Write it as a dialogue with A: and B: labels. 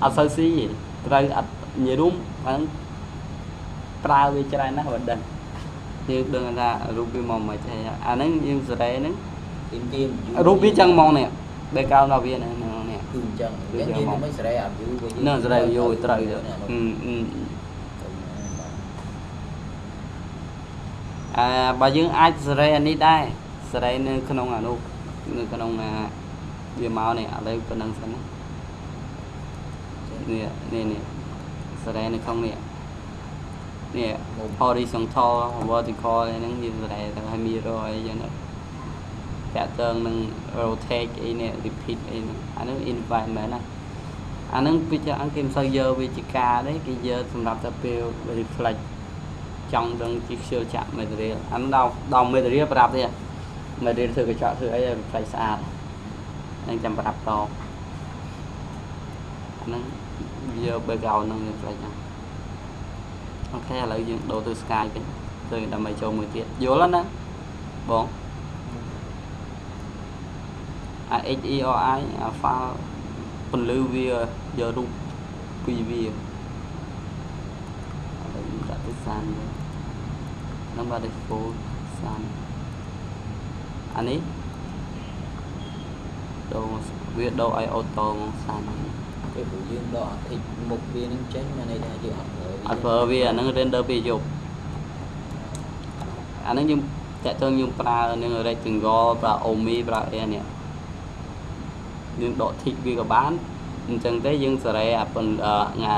A: អត់សូវស៊ីទេត្រូវអត់និយាយរួមហ្នឹងប្រើវាច្រើនណាស់បើដឹងយើងដឹងថារូបវាមកមិនទេអាហ្នឹងយើងសេរីហ្នឹង
B: ទីមទីម
A: រូបវាចឹងហ្មងនេះ background របស់វានេះនេះ
B: គឺអញ្ចឹងអញ្ចឹងយើងមិនសេរីអា view របស់យើង
A: នឹងសេរី view ត្រូវទៅអឺអឺអាបើយើងអាចសេរីអានេះដែរសេរីនៅក្នុងអានោះនៅក្នុងអាវាមកនេះឥឡូវប៉ុណ្្នឹងសិនណានេះនេះនេះសេរីនៅក្នុងនេះនេះ horizontal vertical ហ្នឹងយើងសេរីទៅឲ្យ mirror អីចឹងទៅតាក់ទងនឹង rotate អីនេះ repeat អីហ្នឹងអាហ្នឹង environment ណាអាហ្នឹងពីច្រើនគេមិនសូវយកវាជាការទេគេយកសម្រាប់តែពេល reflect ចង់ដឹងជាខ្ជិលចាក់ material អាហ្នឹងដល់ដល់ material ប្រាប់ទៀត material ធ្វើកញ្ចក់ធ្វើអីឲ្យ reflect ស្អាតហ្នឹងចាំប្រាប់តអាហ្នឹងយក background ហ្នឹង reflect ហ្នឹង OK ឥឡូវយើងដូរទៅ sky វិញទៅដើម្បីចូលមួយទៀតយល់ណាបងអា HDRI អា file ពន្លឺវាយករូបពីវាឥឡូវខ្ញុំដាក់ទៅ sun វិញហ្នឹងបាទ default sun អានេះដូរវាដូរឲ្យ auto ហ្មង sun ហ្នឹង
B: ពេលព្រោះយើងដកអា tick មុខវានឹងចេញមានន័យថាយើងអត់ប្រើវា
A: អត់ប្រើវាអាហ្នឹង render ពេលយប់អាហ្នឹងយើងតាក់ទងយើងប្រើនឹង rectangle ប្រើ omni ប្រើអីនេះយើងដក tick វាក៏បានអញ្ចឹងទេយើងសេរីអាប៉ុនងា